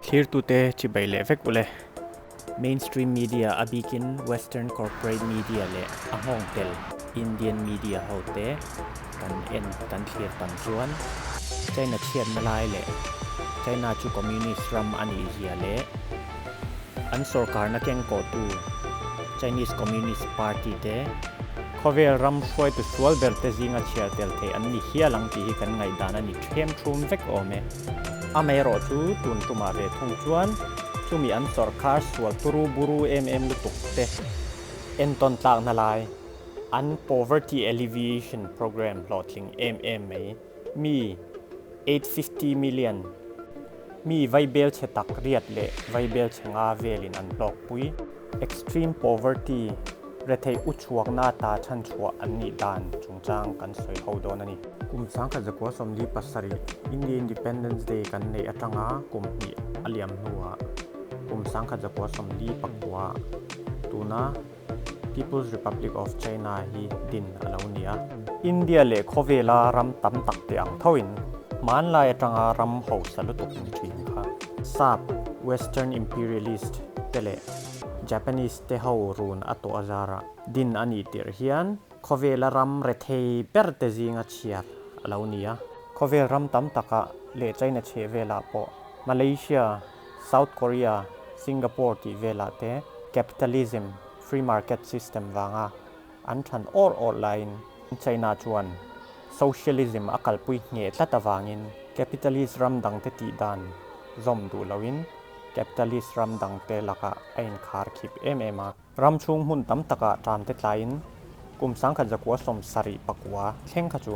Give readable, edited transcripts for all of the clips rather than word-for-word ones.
Thlirtute chibai leh vek ule. Mainstream media a bikin Western corporate media leh a nghawng tel Indian media ho te kan en kan thlir tam chuan China chhiatna lai leh China chu communist ram a nih zia leh an sorkarna kengkawhtu Chinese Communist Party te khawvel ram hruaitu sual ber te zinga chhiar tel theih an ni hial ang tih hi kan ngaihdan a ni ṭhem ṭhum vek awm e. Amaherawh chu tun tumah ve thung chuan chumi an sawrkar sual turu buru em em lutuk te entawn tlakna lai an Poverty Alleviation Programme hlawhtling em em mai mi 850 million mi vaibel chhe tak riat leh vaibel chhe nga velin an hlawkpui. Extreme Poverty retheih uchhuakna ata chhanchhuah an nih dan chungchang kan sawi ho dawn a ni. Kum 1947 India Independence Day kan neih atanga kum hnih a liam hnuah kum 1949 tuna People's Republic of China hi din a lo ni a. India leh khawvela ram tam tak te ang thoin hmanlai atanga ram hausa lutuk ni thin kha Sap, Western Imperialist, te leh Japanese te ho run a tawh azarah din a nih tirh hian Khawvela ram rethei ber te zinga chhiar a lo ni a. Khawvel ram tam takah leh China chheh velah pawh Malaysia, South Korea, Singapore tih velah te capitalism, free market system vanga an than awr awr laiin China chuan socialism a kalpui ngheh tlat avangin capitalist ram dangte tih dan zawm duh loin capitalist ram dangte lakah a inkhar khip em em a. Ram chhung hmun tam takah ṭamte tlaiin kum 1979 thleng kha chu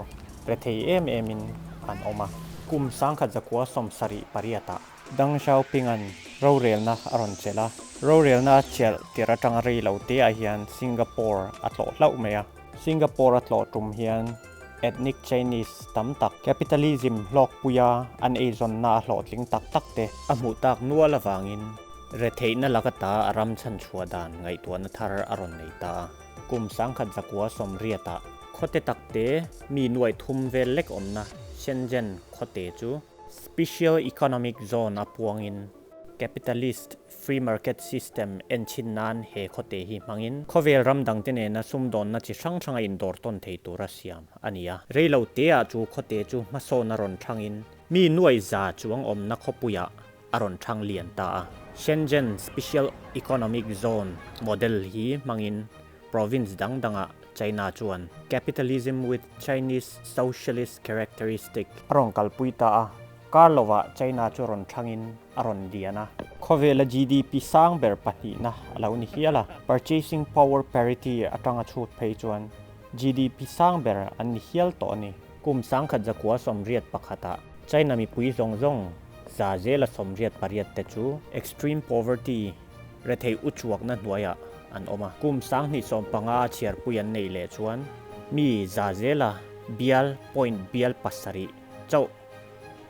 rethei em emin an awm a. Kum 1978ah Deng Xiaoping-a'n rorelna a rawn chelh a. Rorelna a chelh tirh atanga rei lo teah hian Singapore a tlawh hlauh mai a. Singapore a tlawh tum hian ethnic Chinese tam tak capitalism hlawkpuia an eizawnna a hlawhtling tak tak te a hmuh tak nual avangin Retheihna laka ta a ram chhanchhuah dan ngaihtuahna thar a rawn nei ta a. Kum 1980ah khawte takte mi nuaih thum vel lek awmna Shenzhen khawte chu Special Economic Zone a puangin Capitalist Free Market System enchhin nan he khawte hi hmangin khawvel ram dangte nena sumdawnna chi hrang hranga indawr tawn thei tura siam a ni a. Reilo teah chu khawte chu hmasawn a rawn thangin mi nuaih za chuang awmna khawpuiah a rawn thang lian ta a. Shenzhen Special Economic Zone model hi hmangin province dang dangah China chuan Capitalism with Chinese Socialist Characteristic a rawn kalpui ta a, kar lovah China chu rawn thangin a rawn lian a. Khawvela GDP sang ber pahnihna a lo ni hial a, purchasing power parity atanga chhut phei chuan GDP sang ber an ni hial tawh a ni. Kum 1981ah China mipui zawng zawng 188 te chu extreme poverty, rethei uchuakna hnuaiah an awm a. Kum 2015 chhiarpui an neih leh chuan mi zazela bial point bial pasarih chauh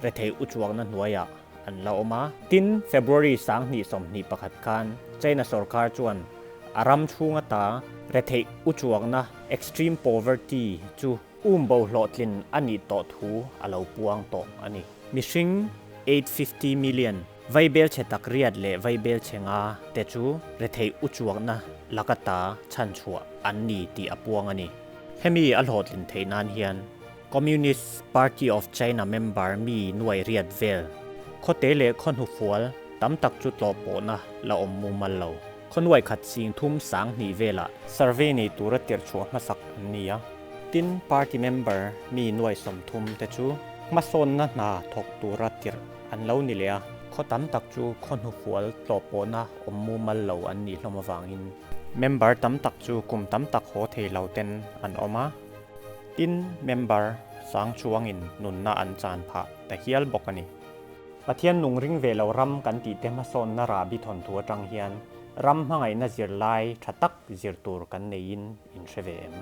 rethei uchuakna hnuaiah an la awm a. Tin, February 2021 khan China sorkar chuan a ram chhung ata rethei uchuakna, extreme poverty, chu Umbo hlawhtlin a nih tawh thu a lo puang tawh a ni. Mihring 850 million vaibel chhe tak riat leh vaibel chhe nga te chu retheih uchuakna laka ta chhanchhuah an ni tih a puang a ni. Hemi a hlawhtlin theih nan hian Communist Party of China member mi nuai riat vel khawte leh khaw hnufual tam tak chu tlawh pawhna la awm mumal lo. Khaw nuai khat sing thum sang hnih velah survey nei tura tirhchhuah hmasak an ni a. Tin, party member mi nuai 30 te chu hmasawnna hna thawk tura tirh an lo ni leh a. Khaw tam tak chu khaw hnufual tlawh pawhna awm mumal lo an nih hlawm avangin member tam tak chu kum tam tak haw thei lo ten an awm a. Tin, member sang chuangin nunna an chan phah ta hial bawk a ni. Pathian nung ring ve lo ram kan tih te hmasawnna rahbi thawnthu atang hian ram hmangaihna zirlai tha tak zir tur kan neiin in hre ve em?